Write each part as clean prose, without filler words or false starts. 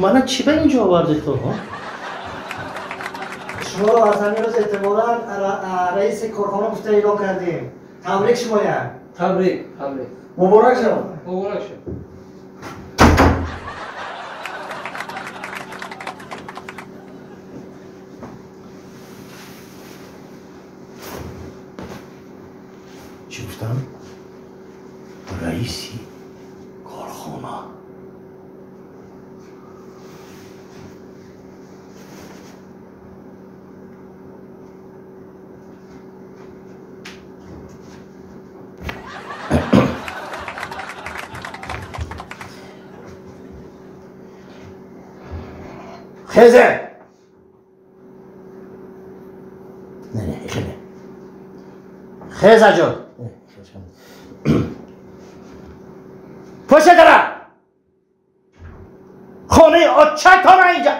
Мана чӣ ба инҷо овардед то? Шуморо аз ҳамин рӯз эҳтимолан раиси корхона гуфта эълон кардем. Табрик шумоям. Табрик, табрик. Муборак шавад. Муборак шавад. Чӣ гуфтам? Раиси корхона. Хезе! Не, не, хеле. Хеза ҷон. Пуша дара! Хонаи очатона инҷа!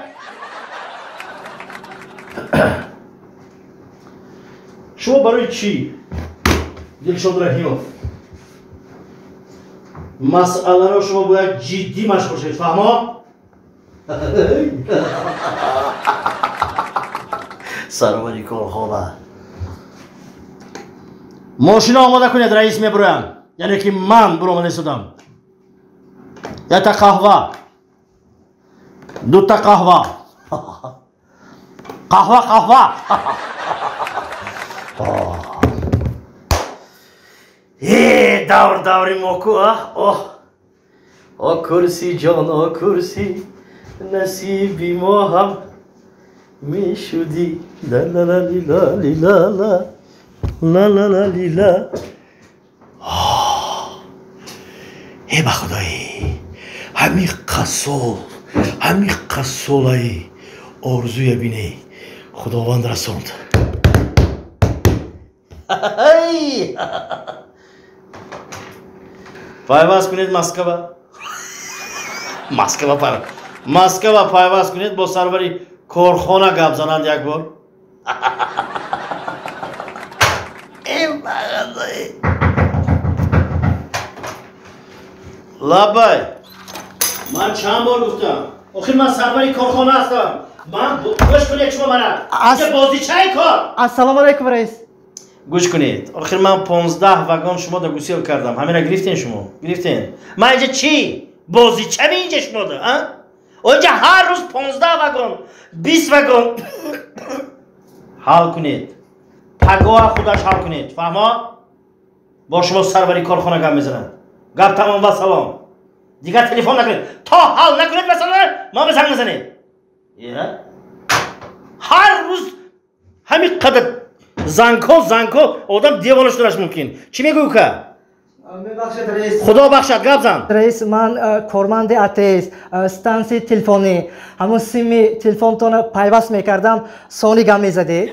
Шумо барои чӣ, Дилшод Раҳимов? Масъаларо шумо бояд ҷиддӣ машғул шавед, фаҳмо? Сарвари корхона. Мошина омода кунед, раис мебуроям. Яъне ки ман буромада истодам. Якта қаҳва. Дута қаҳва. Қаҳва, қаҳва. Э, давр даври моку, а? Оҳ. О курси ҷон, о курси. Насиби мо ҳам мешудӣ. Ла-ла-ла-ли-ла-ли-ла-ла. Ла-ла-ла-ли-ла. Э, ба худои, ҳамин қассол, ҳамин қассолаи орзуя бине, Худованд расонд. Пайваст кунед Москва. Москва пара. Москва пайваст кунед, бо сарвари корхона гап зананд як бор. Лабай. Ман чанд бор гуфтам. Охир ман сарвари корхона ҳастам. Ман гӯш кунед шумо мана. Инҷа бозичаи кор. Ассалому алайкум, раис. Гӯш кунед. Охир ман 15 вагон шумо да гусел кардам. Ҳамина гирифтен шумо? Гирифтен. Ман инҷа чӣ? Бозичами инҷа шумо да, а? Онҷа ҳар рӯз 15 вагон, 20 вагон. Ҳал кунед. Пагоҳ худаш ҳал кунед. Фаҳмо? Бо шумо сарвари корхона гап мезанад. Гап тамом ва салом. Дигар телефон накунед. То ҳал накунед масалан, ма ба занг мезанед. Ҳар рӯз ҳамин қадар зангҳо, зангҳо, одам девона шуданаш мумкин. Чӣ мегӯӣ, ука? Мебахшед, раис. Худо бахшад, гап зан. Раис, ман корманди АТС, стансияи телефонӣ. Ҳамон сими телефонтонро пайваст мекардам, сони гап мезадед.